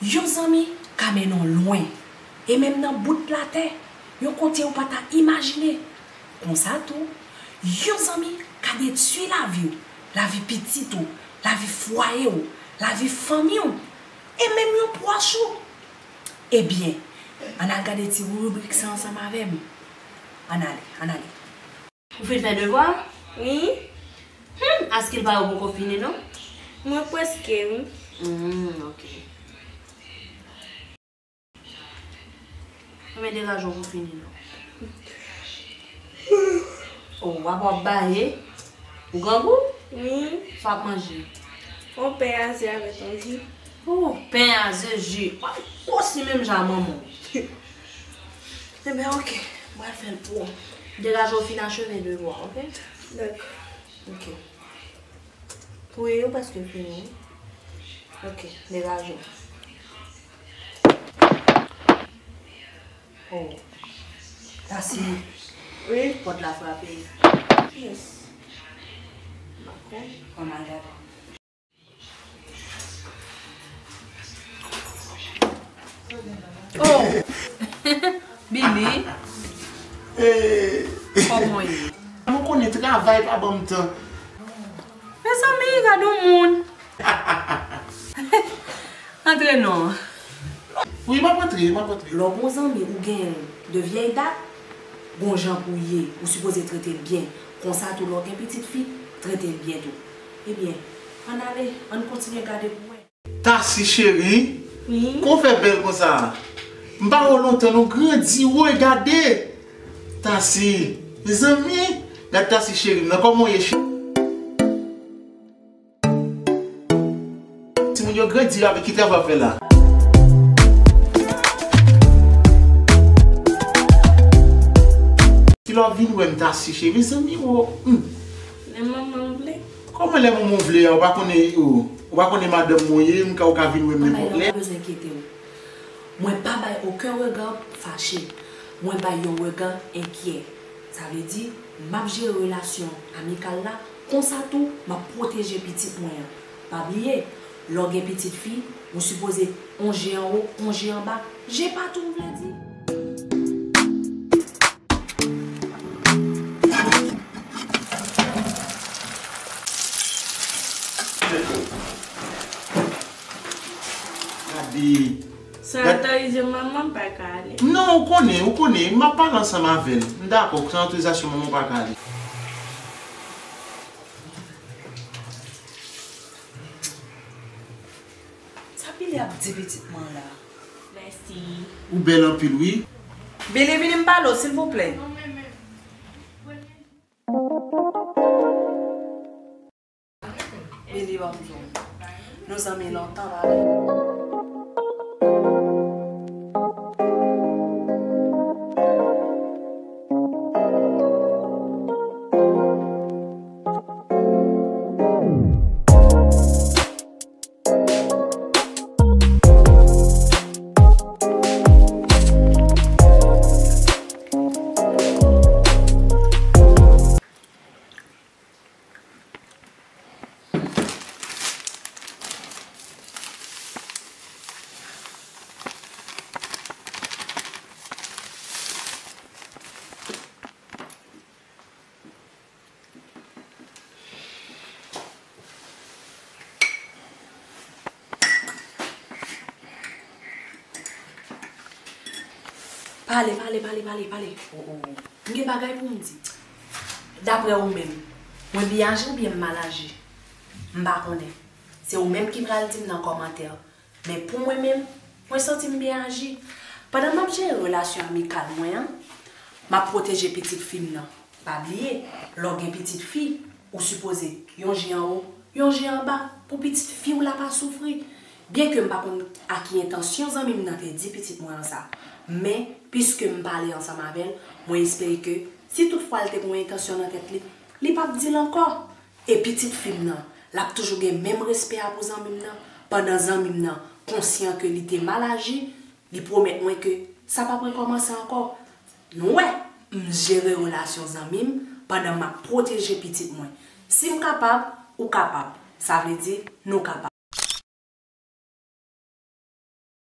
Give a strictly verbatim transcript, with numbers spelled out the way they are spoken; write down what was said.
Yon zanmi ka mennen w lwen, e menm nan bout latè, yon kote ou pa ta imajine. Konsa tou, yon zanmi ka detwi lavi w, lavi pitit ou, lavi fwaye w, lavi fanmi w, e menm yon pwòch ou. Ebyen, ann al gade ti ribrik sa ansanm avè m. Ann ale, ann ale. Ou fin fè devwa? Wi. Hmm, askil pa yo poko fini non? Mwen prèske, wi. Hmm, ok. Konbyen degaje w pou fini non? Oh, w ap, w ap baye? Ou grangou? Wi. Sa w ap manje? Yon pen a ze avèk yon ji. Oh, pen a ze, ji. W ap gwosi menm jan a manman w. Ebyen, ok. Mwen fè l pou ou. Degaje w fin acheve devwa, ok? Dakò. Ok. Wi, ou prèske fini, wi. Ok, degaje w. Oh. Tasi. Wi. Pòt la frape. Yes. Dakò. Ann al gade. Oh! Billy, Eh, kòman w ye? Nou konnen travay pa ban m tan. Mezanmi, gade yon moun. Antre non. Wi, m ap antre, m ap antre. Lè w gon zanmi ou genyen l de vyèy dat, gon jan pou w ye, ou sipoze trete l byen. Konsa tou, lè w gen pitit fi, trete l byen tou. Ebyen, ann ale, ann kontinye gade pou wè. Tasi cheri, wi, kòman w fè bèl konsa? M pa wè w lontan non, grandi, woy, gade! Tasi, mezanmi, gad Tasi cheri m nan, kòman w ye cheri? Timoun yo grandi, avèk ki travay w ap fè la? Kilè w vin wè m Tasi cheri, mezanmi, wo, hmm. Lè manman m vle. Kòman lè manman w vle a? Ou pa konnen, ou, ou pa konnen madanm mwen ye, m ka, ou ka vin wè m nenpòt lè. Ou pa bezwen enkyete w. Mwen pa bay okenn rega fache. Mwen bay yon rega enkyè. Sa vle di, m ap jere relasyon amikal la, konsa tou, m ap pwoteje pitit mwen an. Pa bliye, lè w gen pitit fi, ou sipoze on je anwo, on je anba. Je pa tou, m vle di. Gade. San otorize manman m pa ka ale. Non, ou konnen, ou konnen, m ap pale ansanm avè l. M dakò, san otorizasyon manman w pa ka ale. Sa Billy ap di pitit mwen la? Mèsi. Ou bèl anpil, wi. Billy, vini m pale w, silvouplè. Billy, ban m di w. Nou zanmi lontan, pa vre? Pale, pale, pale, pale, pale. Oh, oh. M gen bagay pou m di. Daprè ou menm, mwen byen aji oubyen m mal aji? M pa konnen. Se ou menm ki pral di m nan kòmantè. Men pou mwen menm, mwen santi m byen aji. Pandan m ap jere relasyon amikal mwen an, m ap pwoteje pitit fi m nan. Pa bliye, lè w gen pitit fi, ou sipoze yon je anwo, yon je anba, pou pitit fi w la pa soufri. Byenke m pa konn a ki entansyon zanmi m nan te di pitit mwen an sa, men piske m pale ansanm avè l, mwen espere ke si toutfwa l te gen yon entansyon nan tèt li, li p ap di l ankò. E pitit fi m nan, l ap toujou gen menm respè a pou zanmi m nan, pandan zanmi m nan konsyan ke li te mal aji, li pwomèt mwen ke sa p ap rekòmanse ankò. Nou wè, m jere relasyon zanmi m pandan m ap pwoteje pitit mwen. Si m kapab, ou kapab. Sa vle di, nou kapab.